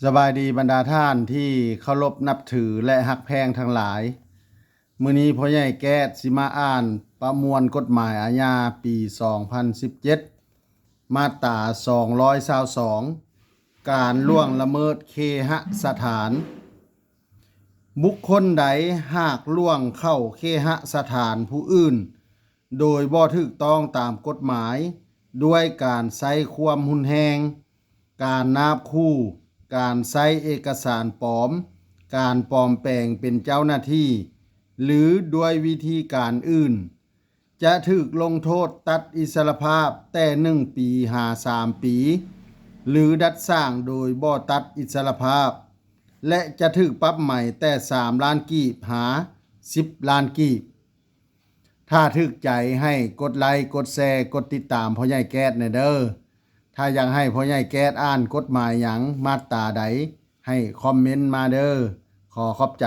ສະບາຍດີບັນດາທ່ານທີ່ເຄົາລົບນັບຖື ແລະ ຮັກແພງທັງຫຼາຍ. ມື້ນີ້ພໍ່ໃຫຍ່ແກ້ດຊິມາອ່ານປະມວນກົດໝາຍອາຍາປີສອງພັນສິບເຈັດ ມາດຕາສອງຮ້ອຍຊາວສອງ ການລ່ວງລະເມີດເຄຫະສະຖານ. ບຸກຄົນໃດຫາກລ່ວງເຂົ້າເຄຫະສະຖານຜູ້ອື່ນໂດຍບໍ່ຖືກຕ້ອງຕາມກົດໝາຍ ດ້ວຍການໃຊ້ຄວາມຮຸນແຮງ, ການນາບຂູ່, ການໃຊ້ເອກະສານປອມ, ການປອມແປງເປັນເຈົ້າໜ້າທີ່ ຫຼື ດ້ວຍວິທີການອື່ນ, ຈະຖືກລົງໂທດຕັດອິດສະລະພາບແຕ່ໜຶ່ງປີຫາສາມປີ ຫຼື ດັດສ້າງໂດຍບໍ່ຕັດອິດສະລະພາບ ແລະ ຈະຖືກປັບໃໝແຕ່ສາມລ້ານກີບຫາສິບລ້ານກີບ. ຖ້າຖືກໃຈໃຫ້ກົດໄລ, ກົດແຊ, ກົດຕິດຕາມພໍ່ໃຫຍ່ແກ້ດແດ່ເດີ້. ຖ້າຢາກໃຫ້ພໍ່ໃຫຍ່ແກ້ດອ່ານກົດໝາຍຫຍັງ, ມາດຕາໃດ, ໃຫ້ຄອມເມັນມາເດີ້. ຂໍຂອບໃຈ.